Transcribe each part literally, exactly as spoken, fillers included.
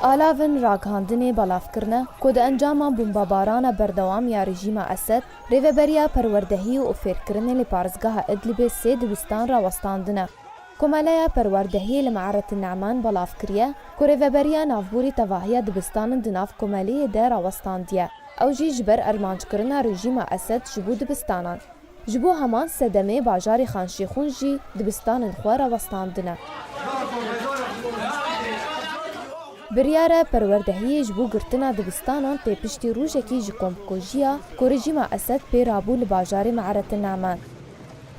Alavên ragihandinê belav kirine ku di encama bombebarana berdewam ya rejîma Esed, Rêveberiya Perwerdehiyê û Fêrkirinê li parêzgeha Idlibê sê dibistan rawestandine. Komeleya Perwerdehiyê li Me'retin Ne'man belav kiriye ku Rêveberiya Navborî tevahiya dibistanan di nav komeliyê de rawestandiye. Ew jî ji ber armanckirina rejîma Esed ji bo dibistanan. Ji bo heman sedemê bajarê Xanşêxûn jî dibistanên xwe rawestandine. Biryara perwerdehiyê ji bo girtina dibistanan tê piştî rojekî ji komkujiya ku rejîma Esed pê rabû li bajarê Me'retin Ne'man.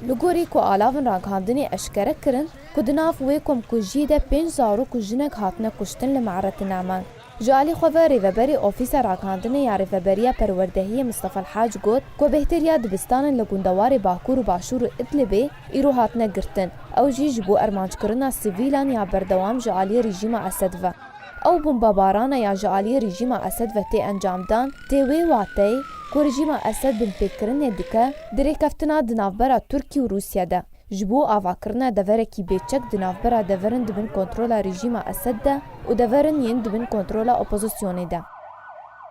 Li gorî ku alavên ragihandinê eşkere kirin ku di nav wê komkujiyê de pênc zarok û jinek hatine kuştin li Me'retin Ne'man. Ji alî xwe ve rêveberê Ofîsa Ragihandinê ya Rêveberiya Perwerdehiyê Mistefa El Hac got ku bêhtir ya dibistanên li gundewarê Bakur û Başûr û Idlibê îro hatine girtin. Ew jî ji bo armanckirina sivîlan ya berdewam ji alî rejîma Esed ve. Ew bombebarana ya ji alî rejîma Esed ve tê encamdan, tê wê wateyê ku rejîma Esed binpêkirinê dike di rêkeftina di navbera Tirkiye û Rûsya de. Ji bo avakirina deverekî bêçek di navbera deverên di bin kontrola rejîma Esed de û deverên yên di bin kontrola opozisyonê de.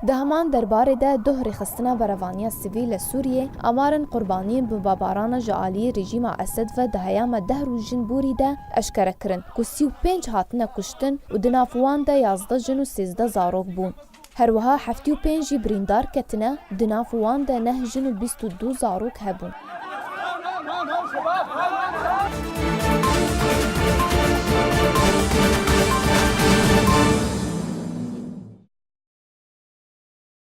Di heman derbarê de duh rêxistina berevaniya sivîl li Sûriyê, amarên qurbaniyên bombebarana ji alî rejîma Esed ve di heyama deh rojên borî de eşkere kirin ku sî û pênc hatine kuştin û di nav wan de yazdeh jin û sêzdeh zarok bûn. Her wiha heftê û pênc jî birîndar ketine, di nav wan de neh jin û bîst û du zarok hebûn.